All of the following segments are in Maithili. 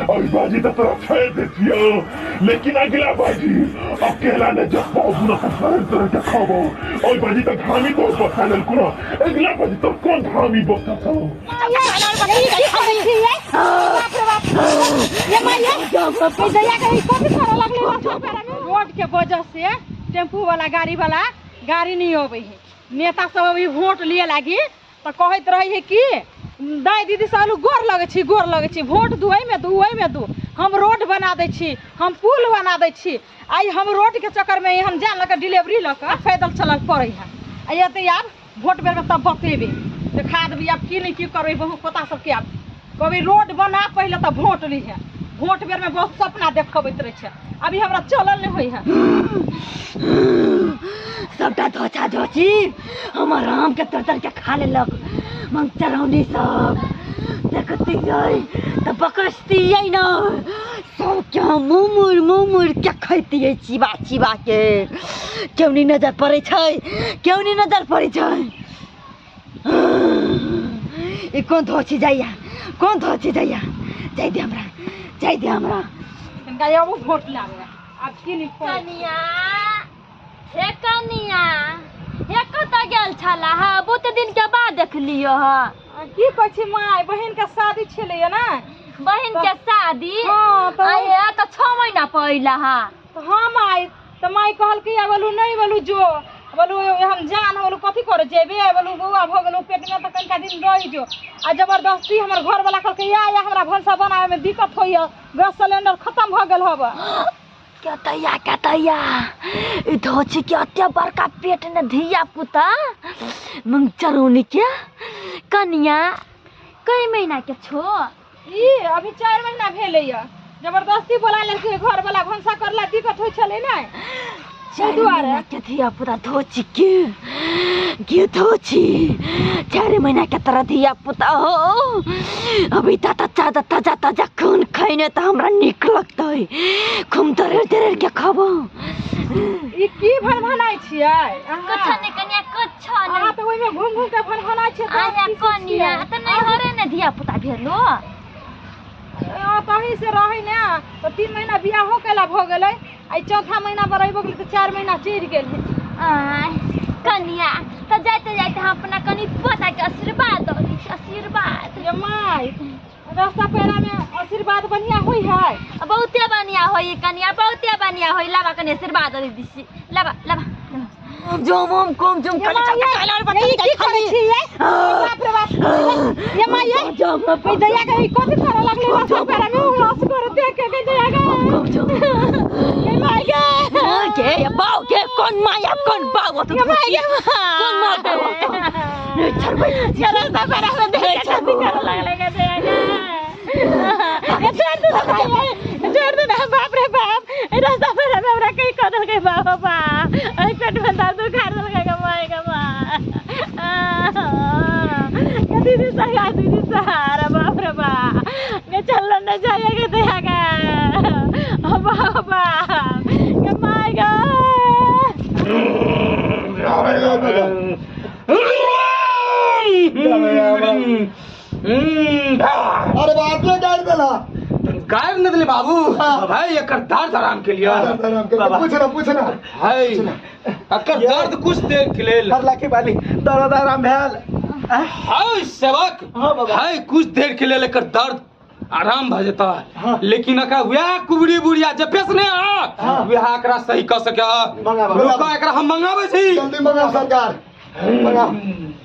अभी बाजी तऽ तोरा छोड़ि दै छियौ लेकिन अगिला बाजी अकेला नहि जब पाबू ना तऽ तोड़ तोड़ के खाबो ओहि बाजी तऽ घामी तो बचा लेलको ना अगिला बाजी तो कोन घामी बचतौ रोड के वजह से टेम्पू वाला गाड़ी वाला गाड़ी नहीं अबै है नेता सब अभी वोट लिए लागी तऽ कहैत रहै है कि दाइ दीदी सब गोर लगै छी गोर लगै छी वोट दू एहिमे दू ओहिमे दू हम रोड बना दै छी हम पुल बना दै छी आइ हम रोडके चक्करमे एहन जान लऽ कऽ डिलीवरी लऽ कऽ पैदल चलऽ पड़ै है आ एतै आब वोट बेरमे तब बतेबै देखा देबै आब की नहि की करबै बहु पोता सबके आब कहबै रोड बना पहिले तऽ वोट लिहे वोट बेरमे बहुत सपना देखबैत रहै छै अभी हमरा चलल नहि होइ है सबटा धोचा धोची हमर आम के तर तर के खा लेलक मंगचरौनी सब देखतियै तऽ बकसतियै न सबके हम मुँह मुड़ मुँह मुड़ के खैतियै चिबा चिबा के केओ नहि नजर पड़ै छै केओ नहि नजर पड़ै छै ई कोन धोची जाइया कोन धोची जाइया जाय दे हमरा जाय दे हमरा हिनका आबू वोट लाबे आब की नहि करै कनिया हे कनिया हे कतऽ गेल छला हा बहुत दिन के बाद देखलियो हा की कहै छी माय बहिन के शादी छलैया ने बहिन के शादी हाँ, तऽ- आये तऽ 6 महीना पहिला हा तऽ हाँ माय तऽ माय कहलकै आ बोलू नहि बोलू जो बोलू हम जान बोलू कथी करे जेबे बोलू बौआ भऽ गेलौ पेटमे तऽ कनिका दिन रहि जो आ जबरदस्ती हमर घरवला कहलकै या या हमरा भनसा बनाबैमे दिक्कत होइए गैस सिलेंडर खतम भऽ गेल हबे कतैया कतैया ई धोची के एते बड़का पेट ने धिया पुता मंगचरौनी के कनिया कई महीना के छो ई अभी 4 महीना भेलैया जबरदस्ती बोला लेलकै घरवला भनसा करला दिक्कत होइ छलै ने चारि दुआरे। महीना के धिया पुता धोची के के धोची 4 महीना के तोरा धिया पुता हो अभी ताजा ताजा ताजा ताजा खून खैने तऽ हमरा नीक लगतै खूब दरेर दरेर के खबो ई की भनभनाइ छियै अहाँ कुछो नहीं कनिया कुछो अहाँ नहीं तऽ ओहिमे घुम घुम के भनभनाइ छियै तऽ आया की कनिया छियै? तऽ नहीं हरे ने धिया पुता भेलो तही से रहै ने तऽ 3 महीना बियाहो केला भऽ गेलै आ चौथा महीना पर अयबो गेलै तऽ 4 महीना चढ़ि गेल आय कनिया तऽ जाइते जाइते हम अपना कनि पोता के आशीर्वाद दऽ दै छी आशीर्वाद ये माय रास्ता पेड़ा में आशीर्वाद बढ़िया होइ है बहुते बढ़िया होई कनिया बहुते बढ़िया होई लाबा कनि आशीर्वाद दऽ दै छी लाबा लाबा जोम ओम कोम जोम ये माय ये ई की करै छी ये बाप रे बाप ये माय ये जोम ई दैया के ई कथी करऽ लगलै रास्ता पेड़ा में उलास करे देख के के दैया के कोम जोम ये माय गे के बाउ के कोन माया कोन बाउ तो ये माय गे कोन माँ बाउ तो नहीं छोड़बै ये रास्ता पेड़ा में देख के कथी करऽ लगलै के दैया गे ये छोड़ दे ना माय छोड़ दे ना बाप रे बाप ई रास्ता पेड़ा में हमरा कहीं कह देलकै बाप बाप एहि पेट में दर्द उखाड़ देलकै गे माय गे माय गे दीदी सगा दीदी सहारा बाप रे बाप गे चल न जाइए गे दया गे ओ बाप बाप गे my गे अरे बाप रे गाड़ देला गायब न दिले बाबू भाई एकर दर्द आराम के लिए बाबा पूछ ना पूछ ना है एकर दर्द कुछ देर के लेल हर लाखी वाली दर्द आराम भेल हाय सेवक हाँ बाबा। हाय कुछ देर के लेल एकर दर्द आराम भऽ जेता हाँ। लेकिन एकरा वएह कुबड़ी बुढ़िया जे पेशने हाँ। हाँ वएह एकरा सही कऽ सके मंगाबा। रुका एकरा हम मंगाबै छी जल्दी मंगाओ सरकार मंगाओ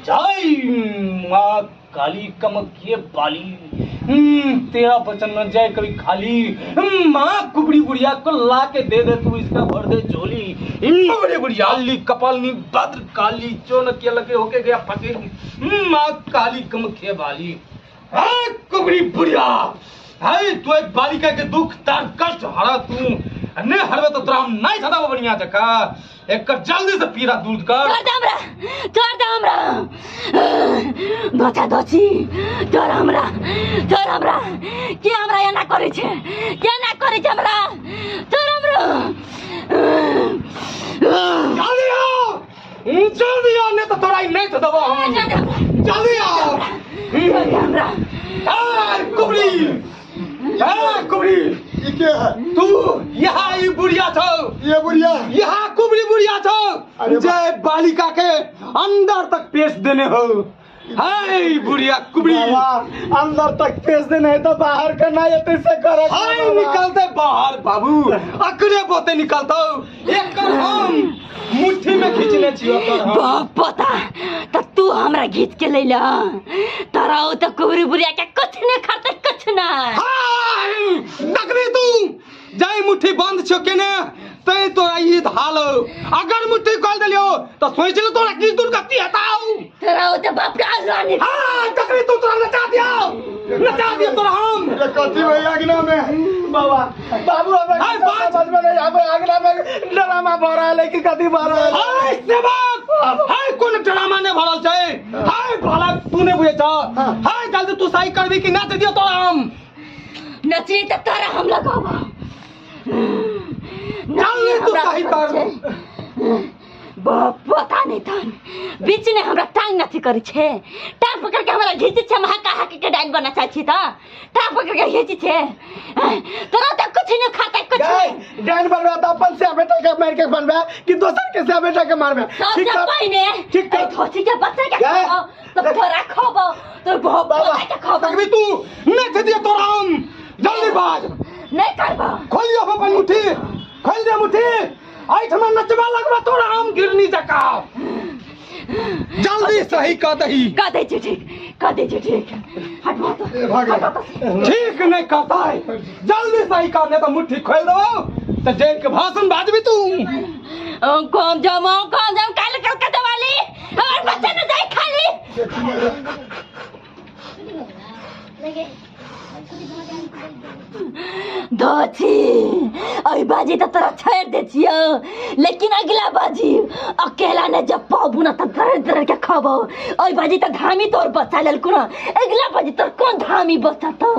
जय माँ काली कमकिए बाली तेरा बचन न जाए कभी खाली। माँ कुबड़ी बुढ़िया को ला के दे दे तू इसका भर दे झोली। कुबड़ी बुढ़िया ली कपालनी भद्र काली जो न किया लगे होके गया फकीर। माँ काली कमकिए बाली। हाय कुबड़ी बुढ़िया हाय तू एक बालिका के दुख तार कष्ट हरा तू नहीं हरबे तो तोरा हम नहीं सदाबो बढ़िया जका एकर जल्दी से पीड़ा दूर कर। छोड़ दे हमरा छोड़ दे हमरा धोचा धोची छोड़ हमरा छोड़ हमरा के हमरा एना करै छै के एना करै छै हमरा छोड़ हमरा जल्दी आओ जल्दी आओ नहीं तो तोरा ई नहीं सदाबो हम। जल्दी आओ। छोड़ दे हमरा हाय कुबड़ी हाय कुबड़ी। कुबरी ई के है तू यहाँ ई बुढ़िया छौ ये बुढ़िया यहाँ कुबरी बुढ़िया छौ जय बालिका के अंदर तक पेश देने हो हाय बुढ़िया कुबरी अंदर तक पेश देने है तो बाहर के ना एते से करे हाय निकलते बाहर बाबू अकरे बोते निकलतो एकर हम मुट्ठी में खींचने छियो बाप पता त तू हमरा घीच के लैला तोरा ओ त कुबरी बुढ़िया के कुछ ने खरते कुछ ना हाय नकली तू जाय मुट्ठी बंद छो केने तै तोरा ई हाल अगर मुट्ठी खोल देलियो त सोच ले तोरा की दुर्गति हताऊ तोरा ओ त बाप के अल्लाह ने हां तकरी तू तोरा नचा दियो नचा दियो तोरा हम ये कथी भई अगना में बाबा बाबू हमरा समझ में नहीं आवे अगना में ड्रामा भ रहल है कि कथी भ रहल है हाय सेवक हाय कोन ड्रामा ने भरल छै हाय भला तू ने बुझै छ हाय जल्दी तू सही करबी कि नाच दियो तोरा हम नचनी त तोरा हम लगाबो जल्दी तू सही कर बाप पता नहीं तन बीच ने हमरा टांग नथी करै छै टांग पकड़ के हमरा घीचै छै हम हका हकी के डाइन बना चाहै छी त टांग पकड़ के घीचै छै तोरा त कुछ नहीं खाता कुछ नहीं डाइन बनबे त अपन से बेटा के मार के बनबे कि दोसर के से बेटा के मारबे ठीक पहिने ठीक कर धोती के बच्चा के खाओ तो तोरा खबो तो बाप के खबो तकबी तू नच दियो तोरा हम जल्दी बाज नहीं करबो खोलियो अपन मुट्ठी खोल दे मुट्ठी ऐठमा नचबा लगबा तोरा हम गिरनी जका जल्दी सही कह दही कह दै छी ठीक कह दै छी ठीक हटबो तो ठीक नहीं कहता है जल्दी सही कर नहीं तो मुट्ठी खोल दो तो जेल के भाषण बाजबी तू कौन जम काल कलकत्ता वाली हमार बच्चा न जाए खाली धोची अई बाजी तो तोरा छोड़ दे छियो लेकिन अगला बाजी अकेला ने जब पाबू ना त दर दर के खबो अई बाजी त धामी तोर बच्चा लेलकू ना अगला बाजी तोर कौन धामी बचातो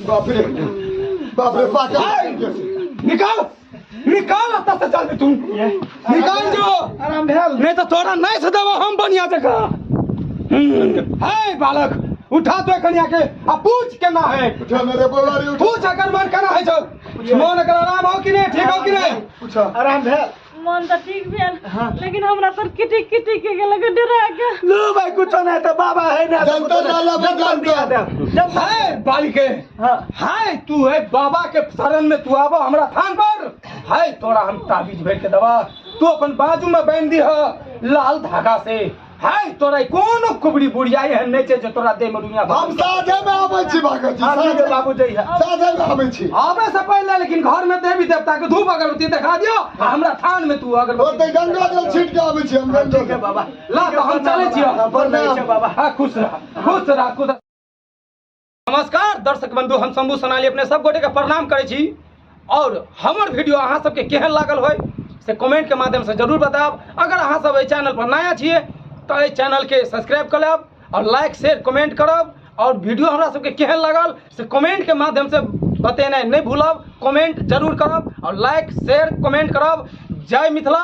बाप रे बाप रे पाका निकाल निकाल अतः से जल्दी तू निकाल जो आराम भेल नहीं तो तोरा नहीं से देबो हम बढ़िया जगह है बालक उठा तो कनिया के आ पूछ केना है उठा मेरे बोला रे पूछ अगर मन केना है छौ मन अगर आराम हो कि नहीं ठीक हो कि नहीं पूछ आराम भेल मन त ठीक भेल लेकिन हमरा तर किटी किटी के गेल डरा के लो भाई कुछ नहीं तो बाबा है ना जनता डाला जनता है बालिके हाय तू है बाबा के शरण में तू आबो हमरा थान पर हाय तोरा हम ताबीज भेट के दबा तू अपन बाजू में बांध दी लाल धागा से हाय तोरा कोनो कुबड़ी बुढ़िया एहन नहीं छै जे तोरा देह में रुइया हम साझे में आबै छी भगत जी साझे बाबू जई है साझे में आबै छी आबै से पहिले लेकिन घर में देवी देवता के धूप अगरबत्ती देखा दियो आ हमरा थान में तू अगरबत्ती ओते गंगा जल छीट के आबै छी हम गंगा ठीक है बाबा ला तो हम चलै छी बाबा हां खुश रह खुश रह खुश। नमस्कार दर्शक बंधु, हम शंभू सोनाली अपने सब गोटे के प्रणाम करै छी और हमर वीडियो अहाँ सबके केहन लागल होय से कमेंट के माध्यम से जरूर बताब। अगर अहाँ सब एहि चैनल पर नया छियै तो एहि चैनल के सब्सक्राइब कर लेब और लाइक शेयर कमेंट करब और वीडियो हमरा सबके केहन लागल से कमेंट के माध्यम से बतेनाइ नहीं भूलब, कमेंट जरूर करब और लाइक शेयर कमेंट करब। जय मिथिला।